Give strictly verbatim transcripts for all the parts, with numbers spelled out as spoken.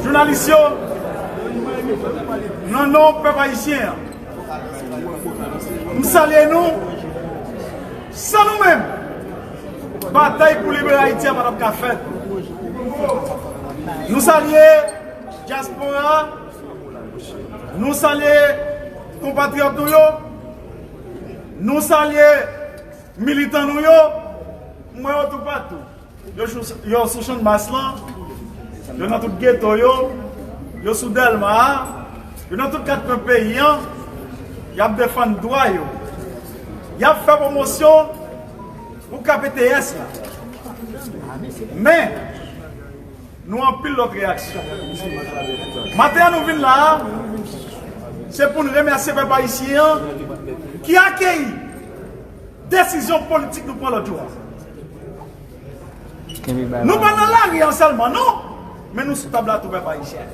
Jounalis yo, nan non pèp ayisyen an, m salye nou. San nou menm, batay pou libere Ayiti a pa t ap ka fèt. Nou salye dyaspora, nou salye konpatriyòt nou yo, nou salye militan nou yo. M wè yo toupatou. Yo sou, yo sou Channmas lan, yo nan tout geto yo, yo sou Dèlma a, yo nan tout kat kwen peyi an, y ap defann dwa yo. Y ap fè pwomosyon pou K P T S la. Men, nou anpil lòt reyaksyon. Maten an nou vin la a, se pou n remèsye pèp ayisyen an ki akeyi desizyon politik nou pran lòt jou a. Nou pa nan lari an sèlman, non, men nou sou tab la tou, pèp ayisyen.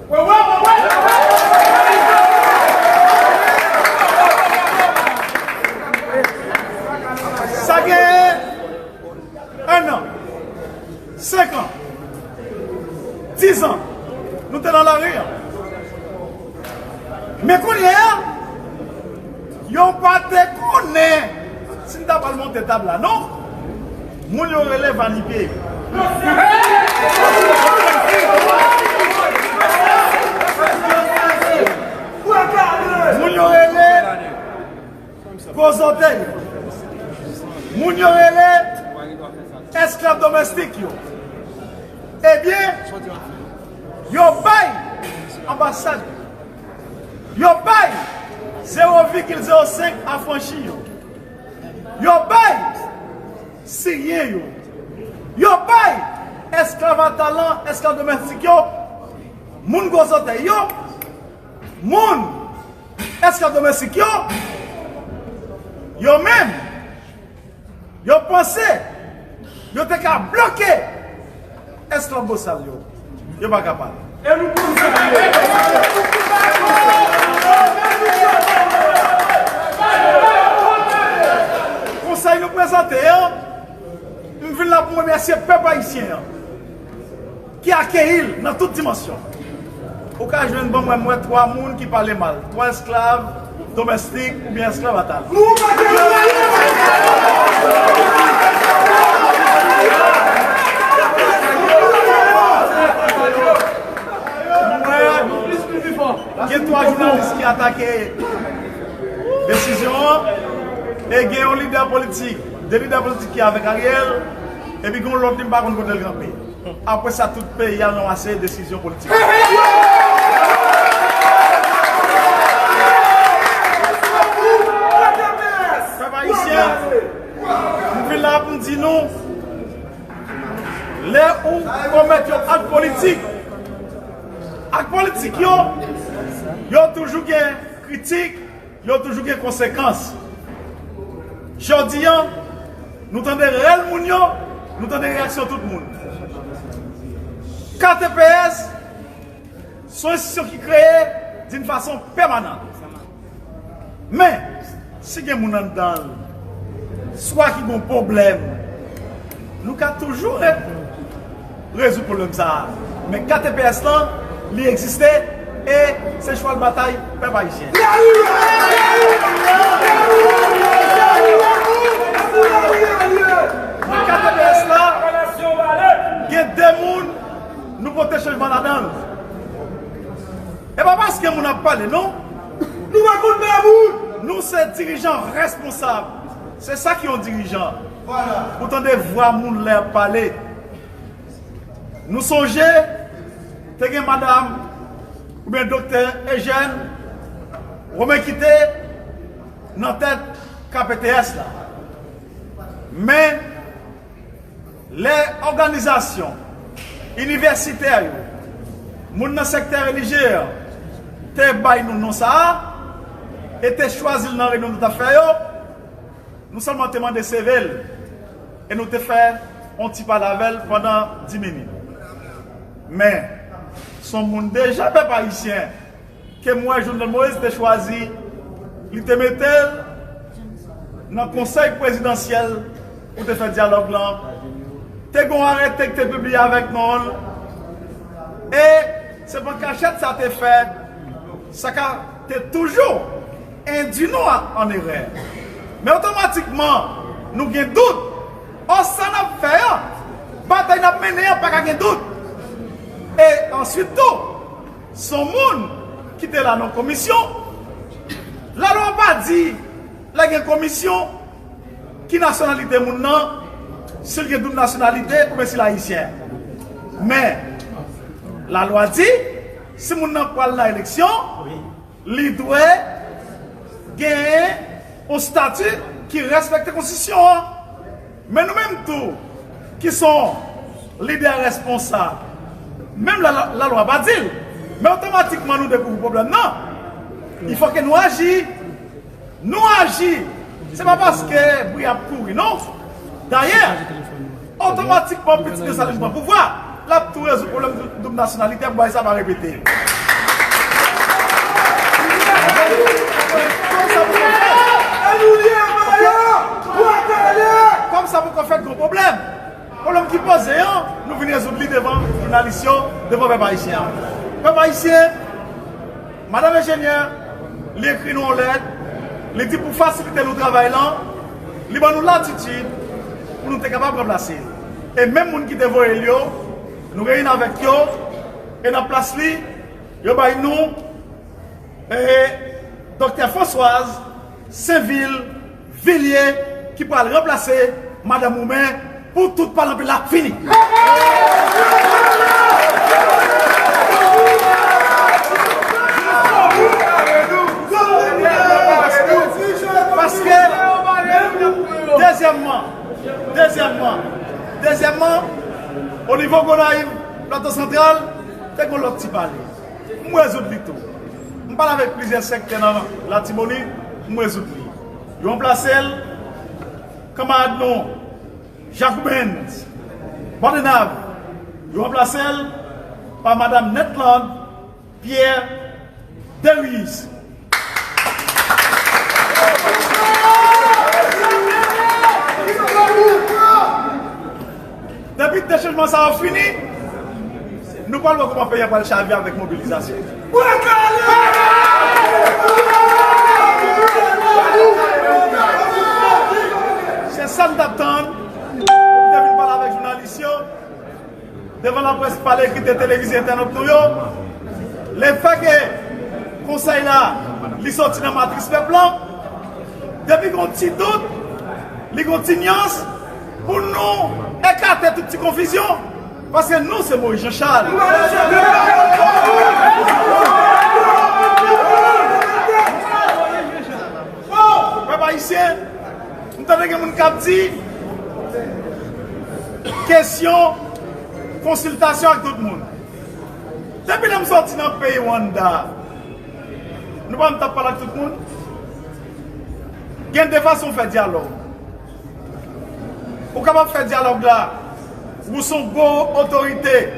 Sa gen en an, senk an, diz an, nou te nan lari an. Men kounye a, yo pa te konnen si n ta pral monte tab la, non. Moun yo rele Vanipe. Moun yo rele gwo zòtèy. Moun yo rele esklav domestik yo. Ebyen, yo bay anbasad yo. Yo bay zewo vigil zewo senk afranchi yo. Yo bay siryen yo. Yo bay esklav a talan, esklav domestik yo, moun gwo zòtèy yo, moun esklav domestik yo, yo menm, yo panse yo te ka bloke esklav bosal yo. Yo pa kapab. E nou konn sa. Konsèy nou prezante an, m vin la pou m remèsye pèp ayisyen an ki akeyi l nan tout dimansyon. Ou ka jwenn, ban mwen, mwen twa moun ki pale mal, twa esklav domestik oubyen esklav a talan. Mwen, gen twa jounalis ki atake desizyon an, e gen yon lidè politik, de lidè politik ki avèk Ariel, epi gen yon lòt li m pa konn kote l kanpe. Apre sa, tout peyi a ranmase desizyon politik. Pèp ayisyen, m vin la pou m di nou, lè ou komèt yon ak politik, ak politik yo, yo toujou gen kritik, yo toujou gen konsekans. Jodi a, nou tande rèl moun yo, nou tande reyaksyon tout moun. K T P S se yon enstitisyon ki kreye d'une façon permanente. Men, si gen moun anndan l, swa ki gen pwoblèm, nou ka toujou re-, rezoud pwoblèm sa a. Men K T P S lan, li egziste e se chwal batay pèp ayisyen. Nan K T P S la, gen de moun nou pote chanjman ladan l. E pa paske moun ap pale, non. Nou pa konn pè moun. Nou se dirijan responsab. Se sa ki yon dirijan. Ou tande vwa moun lè y ap pale. Nou sonje, te gen madanm oubyen doktè Ejèn Women ki te nan tèt K P T S la. Men, lè òganizasyon inivèsitè yo, moun nan sektè relijye an, te bay nou non sa a, e te chwazi l nan reyinyon nou t ap fè yo, nou sèlman te mande seve l, e nou te fè yon ti pale avè l pandan dis minit. Men, s on moun deja, pèp ayisyen, ke m wè Jovenel Moïse te chwazi, li te mete l nan konsèy prezidansyèl pou te fè dyalòg lan. Te gen yon arete ki te pibliye avèk non l. E Se pa kachèt sa te fè, sa ka te toujou endi nou an, an erè. Men otomatikman, nou gen dout. Ò, sa n ap fè an, batay n ap mennen an, pa ka gen dout. E answit tou, se yon moun ki te la nan komisyon. Lalwa pa di lè gen komisyon, ki nasyonalite moun nan, si l gen doub nasyonalite oubyen si l ayisyen. Men, lalwa di, si moun nan pral nan eleksyon, li dwe genyen yon estati ki respekte konstitisyon an. Men nou menm tou, ki se yon lidè responsab, menm la, la, lalwa pa di l, men otomatikman nou dekouvri pwoblèm nan. Il faut que nou aji. Nou aji, se pa paske bri ap kouri, non. Dayè, otomatikman, pitit Desalin pran pouvwa, l ap tou rezoud pwoblèm dou-, doub nasyonalite pou bagay sa pa repete. Kòm sa poko fèt, kòm sa poko fèt, gwo pwoblèm. Pwoblèm ki poze an, nou vin rezoud li devan jounalis yo, devan pèp ayisyen an. Pèp ayisyen, madanm enjenyè, li ekri nou yon lèt, li di pou fasilite nou travay lan, li ban nou latitid pou nou te kapab ranplase l. E menm moun ki te voye l yo, nou reyini avèk yo, e nan plas li, yo bay nou, e, Doktè Françoise Sainvil Villiers ki pral ranplase madanm Roumen pou tout palanpil la fini. Paske, dezyèmman, dezyèmman, dezyèmman, o nivo Gonayiv, Plato Santral, te gen lòt ti pale. M rezoud li tou. M pale avèk plizyè sektè nan Latibonit, m rezoud li. Yo ranplase l, kanmarad nou, Jacobens, Bòdenave, yo ranplase l pa madanm Netland Pierre Derius. Depi de chanjman sa yo fini, nou pral wè kòman peyi a pral chavire avèk mobilizasyon. Se sa n t ap tann. M te vin pale avèk jounalis yo devan laprès, pale, ekri, televize, entènot nou yo. Lefètke konsèy la, li soti nan matris pèp lan, depi gon ti dout, li gon ti nyans, pou nou ekate tout ti konfizyon, paske nou se Moïse Jean Charles. Pèp ayisyen, m tande gen moun k ap di kesyon konsiltasyon ak tout moun. Depi lè m soti nan peyi Rwanda, nou pa m t ap pale ak tout moun? Gen de fason w fè dyalòg. Ou kapab fè dyalòg la, ou se yon gwo otorite,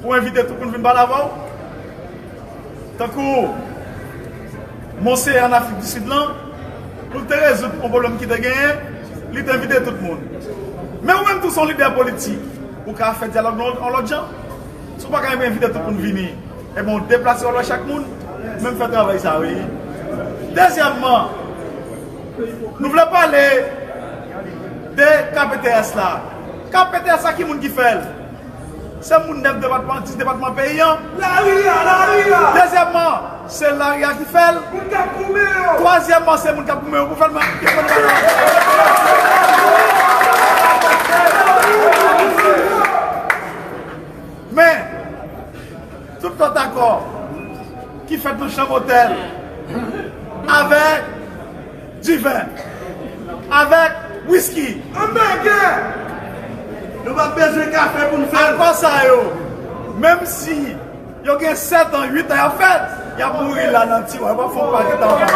pou envite tout moun vin pale avè w. Tankou Monseyè an Afrik di Sid lan, pou l te rezoud yon pwoblèm ki te genyen, li te envite tout moun. Men ou menm tou se yon lidè politik, ou ka fè dyalòg nan yon lòt jan. Si w pa ka envite tout moun vini, ebyen w deplase w al wè chak moun, men m fè travay sa wi. Dezyèmman, nou vle pale de K P T S la. K P T S la, ki moun ki fè l? Se moun nèf depatman, dis depatman peyi an. Lari a, lari a. Dezyèmman, se lari a ki fè l. Moun k ap goumen yo. Twazyèmman, se moun k ap goumen yo pou fè l. Men, tout lòt akò ki fèt nan chanm otèl avèk diven, avèk wiski. Anmède! Nou pa bezwen kafe pou n fè l. Akò sa yo, menm si yo gen sèt an, uit an y ap fèt, y ap mouri la nan tiwa, yo p ap fè yon pakèt anba.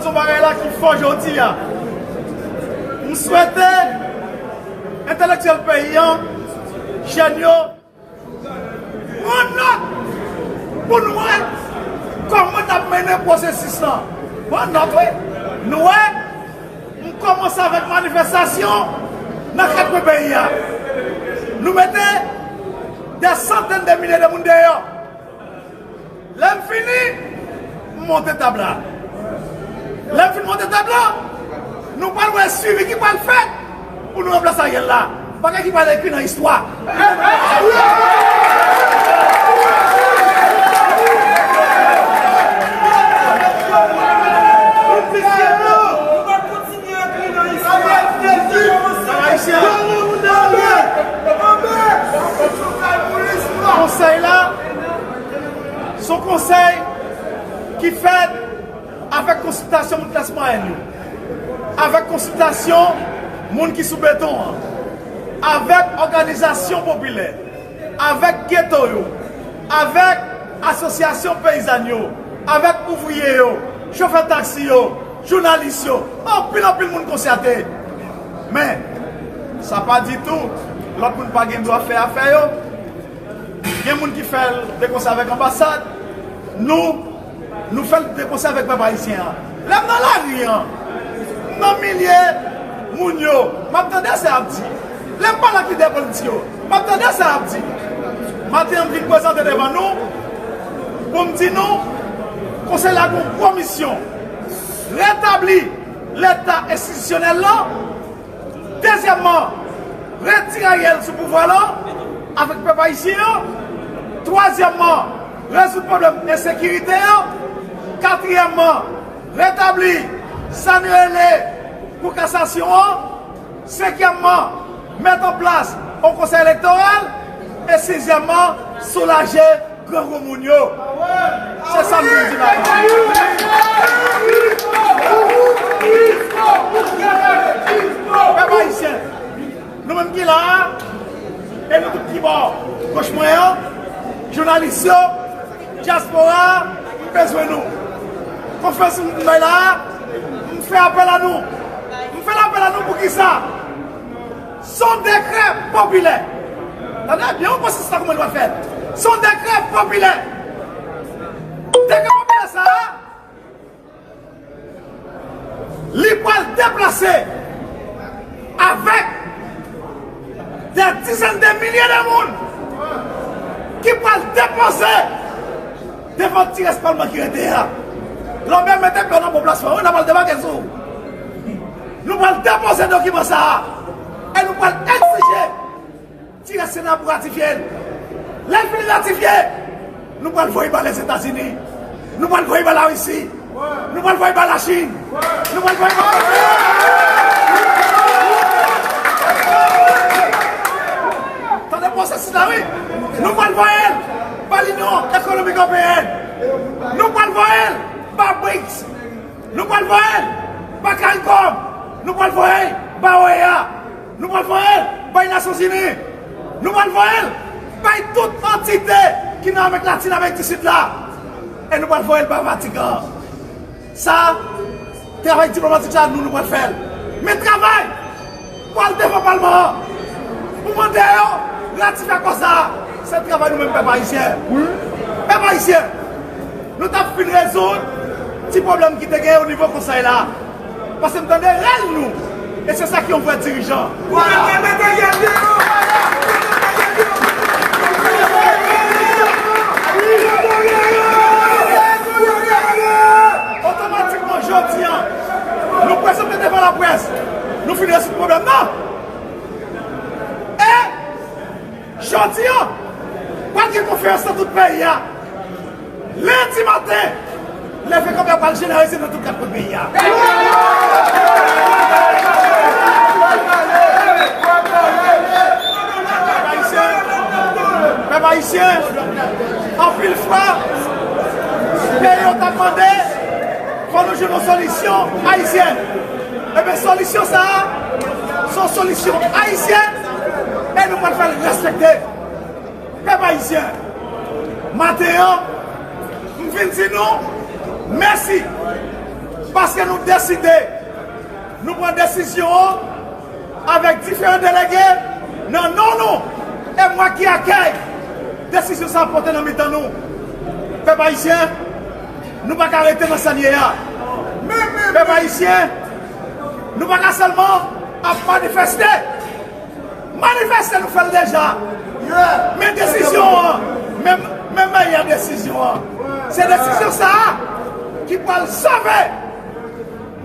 Yon bagay la ki fò jodi a. M swete entelektyèl peyi an, jèn yo, pran nòt pou nou wè kòman n ap mennen pwosesis lan. Pran nòt, wi. Nou wè, m kòmanse avèk manifestasyon nan kat kwen peyi a. Nou mete dè santèn de milye de moun deyò. Lè m fini, m monte tab la. Lè m fin monte tab la, nou pral wè swivi ki pral fèt pou nou ranplase Ariel la. Bagay ki pral ekri nan istwa. Konsèy la, se yon konsèy ki fèt avèk konsiltasyon moun klas mwayèn yo, avèk konsiltasyon moun ki sou beton an, avèk òganizasyon popilè, avèk geto yo, avèk asosyasyon peyizàn yo, avèk ouvriye yo, chofè taksi yo, jounalis yo, anpil, anpil moun konsène. Men, sa pa di tou, lòt moun pa gen dwa fè afè yo. Gen moun ki fè l de konsè avèk anbasad. Nou, nou fè l de konsè avèk pèp ayisyen an. Lè m nan lari an, m nan milye moun yo, m ap tande sa y ap di. Lè m pale ak lidè politik yo, m ap tande sa y ap di. Maten an, m vin prezante devan nou pou m di nou, konsèy la gen yon gwo misyon. Retabli leta enstitisyonèl lan, dezyèmman, retire Ariel sou pouvwa la avèk pèp ayisyen an. Twazyèmman, rezoud pwoblèm ensekirite an. Katriyèmman, retabli sa n rele Kou Kasasyon an. Senkyèmman, mete an plas yon konsèy elektoral. E sizyèmman, soulaje grangou moun yo. Se sa m vin di la. Pèp ayisyen, nou menm ki la a, e nou tout ki bò goch mwen an, jounalis yo, dyaspora a, m bezwen nou. Konfyans m bay la a, m fè apèl a nou. M fè apèl a nou pou ki sa? Se yon dekrè popilè. Tande byen, yon pwosesis la kòman l pral fèt. Se yon dekrè popilè. Dekrè popilè sa a, li pral deplase avèk dè dizèn de milye de moun ki pral depoze devan ti rès palman ki rete a. Lanbè mete pye w nan bon plas mwen, wi, n ap al debake sou ou. Nou pral depoze dokiman sa a e nou pral egzije ti rès Sena pou ratifye l. Lè l fin ratifye, nou pral voye ba Lèzetazini. Nou pral voye ba Larisi. Nou pral voye ba Lachin. Nou pral voye ba... Tande pwosesis la, wi. Nou pral voye l ba Linyon Ekonomik Ewopeyèn. Nou pral voye l ba brics. Nou pral voye l ba CARICOM. Nou pral voye l ba O E A. Nou pral voye l bay Nasyonzini. Nou pral voye l bay tout antite ki nan Amerik Latin, Amerik di Sid la. E nou pral voye l ba Vatikan. Sa, travay diplomatik sa, nou, nou pral fè l. Men travay pou al devan palman an, pou mande yo ratifye akò sa a, se travay nou menm pèp ayisyen. Pèp ayisyen, nou t ap fin rezoud ti pwoblèm ki te gen o nivo konsèy la. Paske m tande rèl nou, e se sa ki yon vrè dirijan. Otomatikman, jodi a, nou prezante devan laprès, nou fin rezoud pwoblèm nan. E jodi a, pral gen konferans nan tout peyi a. Lendi maten, leve kanpe a pral jeneralize nan tout kat kwen peyi a. Pèp ayisyen, pèp ayisyen, anpil fwa, peyi yo t ap mande, fò nou jwenn yon solisyon ayisyèn. Ebyen, solisyon sa a, se yon solisyon ayisyèn, e nou pral fè l respekte. Pèp ayisyen, maten an, m vin di nou mèsi. Paske nou deside, nou pran desizyon an avèk diferan delege nan non nou. E mwen ki akèy desizyon sa a pote nan mitan nou. Pèp ayisyen, nou pa ka rete nan sa n ye a. Pèp ayisyen, nou pa ka sèlman ap manifeste. Manifeste, nou fè l deja. Men desizyon an, men, men meyè desizyon an, se desizyon sa a ki pral sove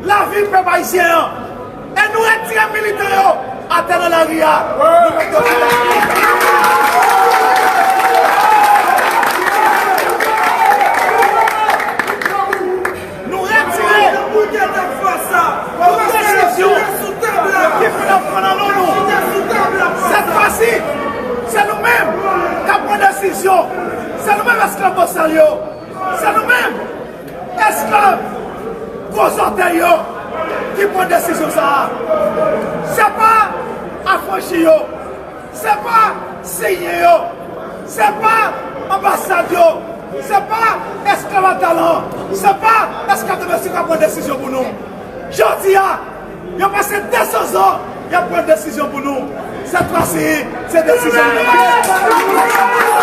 lavi pèp ayisyen an. E nou retire militan yo atè nan lari a. Nou mete yo sou lari. Nou retire tout desizyon ki fin ap pran nan non nou. Sèt fwa si, se nou menm k ap pran desizyon. Se nou menm esklav bosal yo. Se nou menm esklav gwo zòtèy yo ki pran desizyon sa a. Se pa afranchi yo. Se pa siyen yo. Se pa anbasad yo. Se pa esklav atalan. Se pa esklav domestik k ap pran desizyon pou nou. Jodi a, yo pase de san zan, y ap pran desizyon pou nou. Sèt fwa si, se desizyon nou.